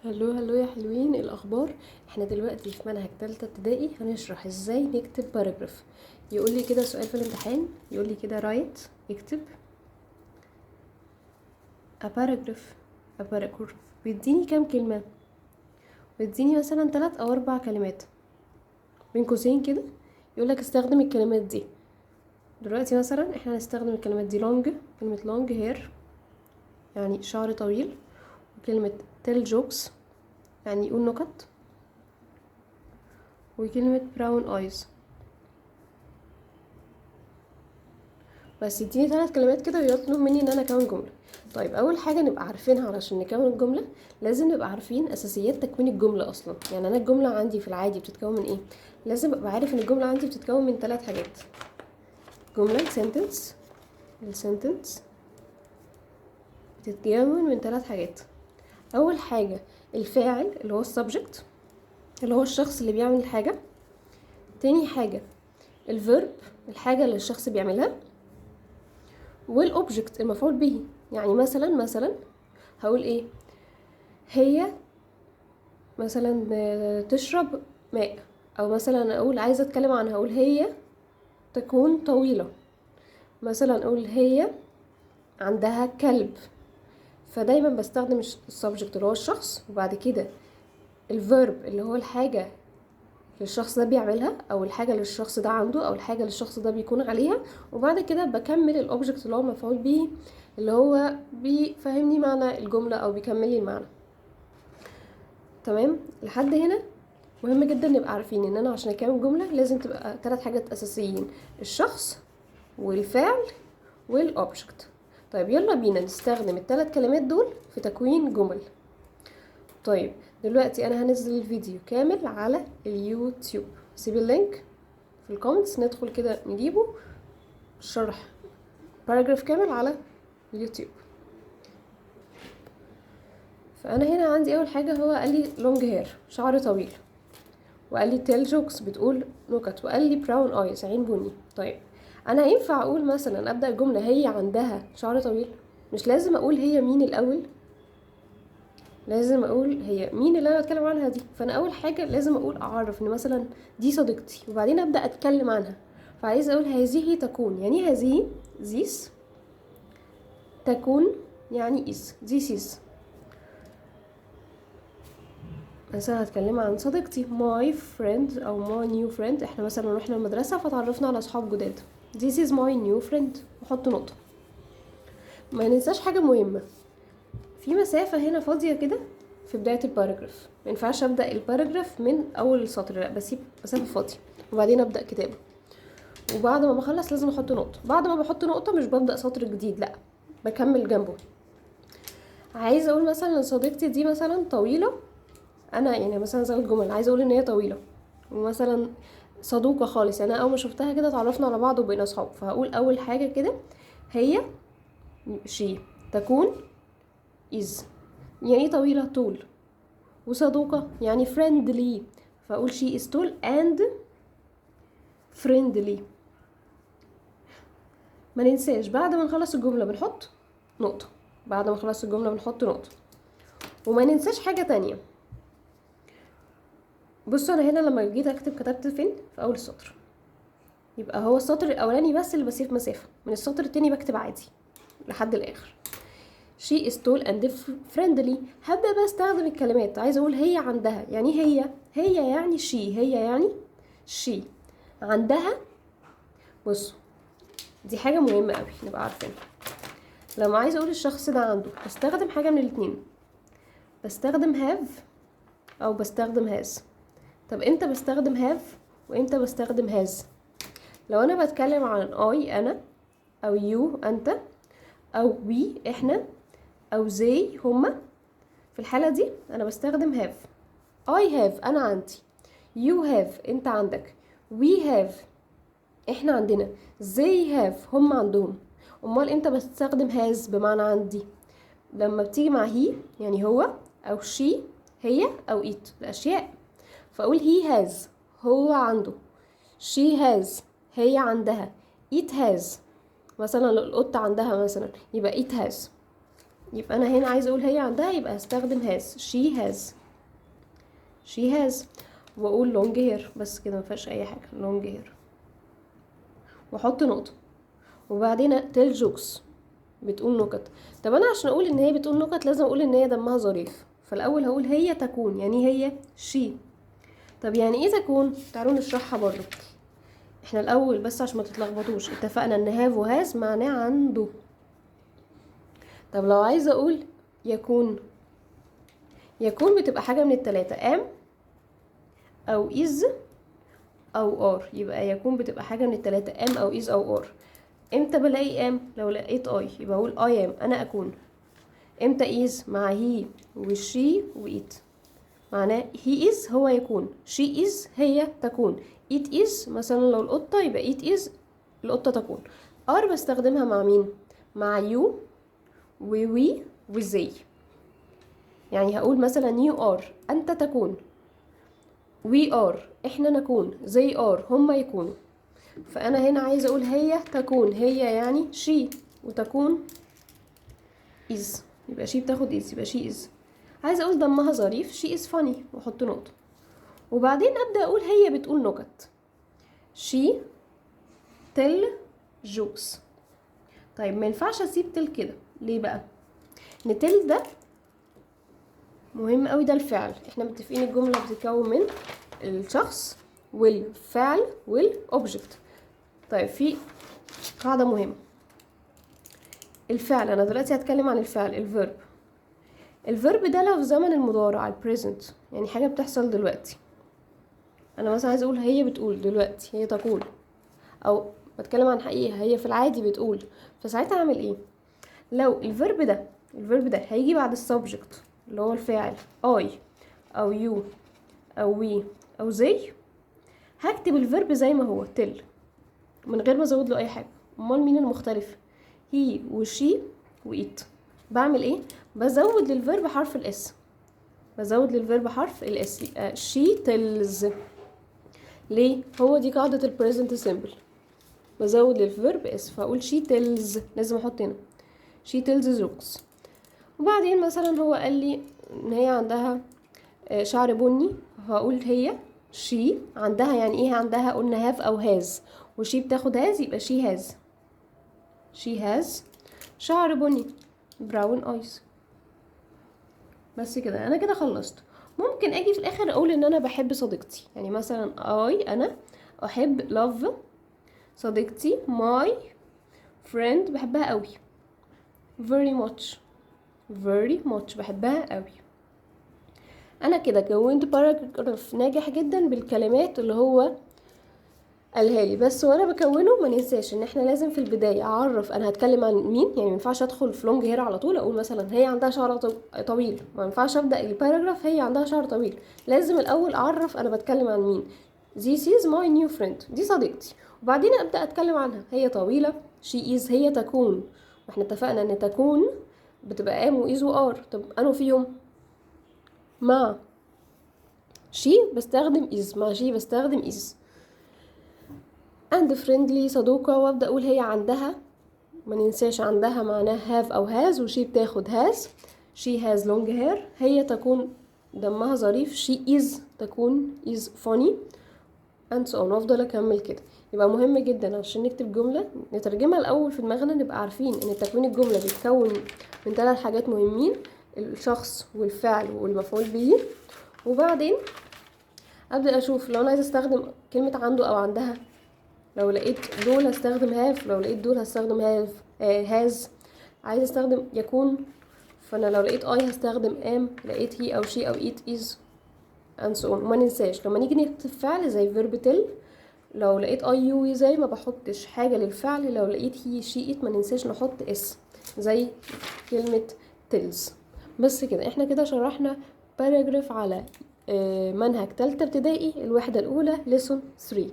hello hello يا حلوين، إيه الاخبار؟ احنا دلوقتي في منهج تالتة ابتدائي، هنشرح ازاي نكتب paragraph. يقول لي كده سؤال في الامتحان، يقول لي كده write، اكتب a paragraph. a paragraph بيديني كام كلمة؟ بيديني مثلا 3 او 4 كلمات بين قوسين كده، يقول لك استخدم الكلمات دي. دلوقتي مثلا احنا هنستخدم الكلمات دي long، كلمة long hair يعني شعر طويل، وكلمة tell jokes يعني يقول نكت، وكلمة brown eyes. بس يديني 3 كلمات كده ويطلب مني ان انا اكون جملة. اول حاجة نبقى عارفينها علشان نكون الجملة، لازم نبقى عارفين اساسيات تكوين الجملة اصلا. يعني انا الجملة عندي في العادي بتتكون من ايه؟ لازم ابقى عارف ان الجملة عندي بتتكون من 3 حاجات. جملة sentence، السنتنس بتتكون من 3 حاجات. اول حاجة الفاعل اللي هو السبجكت، اللي هو الشخص اللي بيعمل الحاجة. تاني حاجة ال verb، الحاجة اللي الشخص بيعملها، وال object المفعول به. يعني مثلا هقول ايه؟ هي مثلا تشرب ماء، او مثلا اقول عايزة اتكلم عنها، اقول هي تكون طويلة، مثلا اقول هي عندها كلب. فدايما بستخدم ال subject اللي هو الشخص، وبعد كده ال verb اللي هو الحاجة اللي الشخص ده بيعملها، او الحاجة اللي الشخص ده عنده، او الحاجة اللي الشخص ده بيكون عليها، وبعد كده بكمل ال object اللي هو مفعول به، اللي هو بيفهمني معنى الجملة او بيكمل لي المعنى. تمام لحد هنا مهم جدا نبقى عارفين ان انا عشان اكون جملة لازم تبقى 3 حاجات اساسيين: الشخص والفعل وال object. يلا بينا نستخدم الثلاث كلمات دول في تكوين جمل. دلوقتي انا هنزل الفيديو كامل على اليوتيوب، سيب ال link في ال comments، ندخل كده نجيبه شرح paragraph كامل على اليوتيوب. فانا هنا عندي اول حاجه هو قال لي long hair شعر طويل، وقال لي tell jokes بتقول نكت، وقال لي brown eyes عين بني. انا ينفع اقول مثلا ابدا الجمله هي عندها شعر طويل؟ مش لازم اقول هي مين الاول، لازم اقول هي مين اللي انا بتكلم عنها دي. فانا اول حاجه لازم اقول اعرف ان مثلا دي صديقتي، وبعدين ابدا اتكلم عنها. فعايزه اقول هذه تكون، يعني ايه هذه؟ this تكون يعني is، this is. مثلا هتكلم عن صديقتي my friend او my new friend. احنا مثلا رحنا المدرسه فتعرفنا على اصحاب جداد، this is my new friend، وحط نقطه. ما ننساش حاجه مهمه، في مسافه هنا فاضيه كده في بدايه ال paragraph، ما ينفعش ابدا ال paragraph من اول السطر، لا بسيب مسافه فاضيه وبعدين ابدا كتابه. وبعد ما بخلص لازم احط نقطه، بعد ما بحط نقطه مش ببدا سطر جديد، لا بكمل جنبه. عايزه اقول مثلا صديقتي دي مثلا طويله، انا يعني مثلا زود جمل عايزه اقول ان هي طويله ومثلا صدوقه خالص، يعني انا اول ما شفتها كده اتعرفنا على بعض وبقينا اصحاب. فهقول اول حاجه كده هي she تكون is، يعني ايه طويله؟ طول، وصدوقه يعني friendly، فاقول she is tall and friendly. ما ننساش بعد ما نخلص الجمله بنحط نقطه، بعد ما نخلص الجمله بنحط نقطه. وما ننساش حاجه تانية، بصوا انا هنا لما جيت اكتب كتبت فين؟ في اول السطر، يبقى هو السطر الاولاني بس اللي بسيب مسافه، من السطر التاني بكتب عادي لحد الاخر. she is tall and friendly. هبدأ بقى استخدم الكلمات، عايزه اقول هي عندها، يعني هي، هي يعني she، هي يعني she عندها. بصوا دي حاجه مهمه قوي نبقى عارفينها، لما عايزه اقول الشخص ده عنده بستخدم حاجه من الاتنين، بستخدم have او بستخدم has. طب امتى بستخدم have وامتى بستخدم has؟ لو انا بتكلم عن I انا، او you انت، او we احنا، او they هما، في الحالة دي انا بستخدم have. I have انا عندي، you have انت عندك، we have احنا عندنا، they have هم عندهم. امال امتى بستخدم has بمعنى عندي؟ لما بتيجي مع he يعني هو، او she هي، او it الاشياء. فاقول he has هو عنده، she has هي عندها، it has مثلا القطة عندها مثلا، يبقى it has. يبقى انا هنا عايزه اقول هي عندها، يبقى هستخدم has. she has، she has، واقول long hair. بس كده، ما فيهاش اي حاجه. long hair واحط نقطه. وبعدين tell jokes، بتقول نكت. طب انا عشان اقول ان هي بتقول نكت لازم اقول ان هي دمها ظريف. فالاول هقول هي تكون، يعني هي she. طب يعني ايه تكون؟ تعالوا نشرحها برضو. احنا الاول بس عشان ما تتلخبطوش، اتفقنا ان have و has معناه عنده. طب لو عايزه اقول يكون، يكون بتبقى حاجة من التلاتة: am او is او are. يبقى يكون بتبقى حاجة من التلاتة: am او is او are. امتى بلاقي am؟ لو لقيت I، يبقى اقول I am، انا اكون. امتى is؟ مع he و she و it، معناه he is هو يكون، she is هي تكون، it is مثلا لو القطة يبقى it is القطة تكون. are بستخدمها مع مين؟ مع you و we و they. يعني هقول مثلا you are أنت تكون، we are احنا نكون، they are هما يكونوا. فأنا هنا عايزة أقول هي تكون، هي يعني she، وتكون is، يبقى she بتاخد is، يبقى she is. عايزة أقول دمها ظريف، she is funny، وأحط نقطة. وبعدين أبدأ أقول هي بتقول نكت، she tell jokes. طيب، ما ينفعش اسيب tell كده، ليه بقى؟ ان tell ده مهم قوي، ده الفعل. احنا متفقين الجملة بتتكون من الشخص والفعل وال object. طيب، في قاعدة مهمه. الفعل، انا دلوقتي هتكلم عن الفعل، ال verb. ال verb ده لو في زمن المضارع، ال present، يعني حاجة بتحصل دلوقتي، انا مثلا عايزه اقول هي بتقول دلوقتي، هي تقول، او بتكلم عن حقيقة هي في العادي بتقول، فساعتها اعمل ايه؟ لو ال verb ده هيجي بعد ال subject اللي هو الفاعل، I او you او we او they، هكتب ال verb زي ما هو tell من غير ما ازود له اي حاجه. امال مين المختلف؟ he و she و it. بعمل ايه؟ بزود لل verb حرف ال s، بزود لل verb حرف ال s، يبقى she tells. ليه؟ هو دي قاعدة ال present simple، بزود لل verb s، فاقول she tells. لازم احط هنا she tells jokes. وبعدين مثلا هو قال لي ان هي عندها شعر بني، هقول هي she عندها، يعني ايه عندها؟ قلنا have او has، و she بتاخد has، يبقى she has. she has شعر بني، brown eyes. بس كده، انا كده خلصت. ممكن اجي في الاخر اقول ان انا بحب صديقتي، يعني مثلا I انا احب، love صديقتي، my friend، بحبها قوي، very much، very much، بحبها قوي. انا كده كونت paragraph ناجح جدا بالكلمات اللي هو قالها لي. بس وانا بكونه ما ننساش ان احنا لازم في البداية اعرف انا هتكلم عن مين. يعني ما ينفعش ادخل في long hair على طول، اقول مثلا هي عندها شعر طويل. ما ينفعش ابدا ال paragraph هي عندها شعر طويل. لازم الاول اعرف انا بتكلم عن مين. This is my new friend، دي صديقتي. وبعدين ابدا اتكلم عنها. هي طويله، she is، هي تكون، واحنا اتفقنا ان تكون بتبقى am و is و are. طب انه فيهم؟ مع she بستخدم is، مع she بستخدم is. and friendly، صدوقة. وابدأ اقول هي عندها، ما ننساش عندها معناه have او has، و she بتاخد has. she has long hair. هي تكون دمها ظريف، she is تكون، is funny، and so on. وافضل اكمل كده. يبقى مهم جدا عشان نكتب جملة نترجمها الاول في دماغنا، نبقى عارفين ان تكوين الجملة بيتكون من ثلاث حاجات مهمين: الشخص والفعل والمفعول به. وبعدين ابدا اشوف لو انا عايزه استخدم كلمة عنده او عندها، لو لقيت دول هستخدم have، لو لقيت دول هستخدم have has. عايزه استخدم يكون، فانا لو لقيت I هستخدم am، لقيت he او she او it is، and so on. وما ننساش لما نيجي نكتب فعل زي verb tell، لو لقيت I، you، we، they ما بحطش حاجة للفعل. لو لقيت he، she، it ما ننساش نحط s زي كلمة tells. بس كده، احنا كده شرحنا paragraph على منهج تالتة ابتدائي، الوحدة الأولى، lesson 3.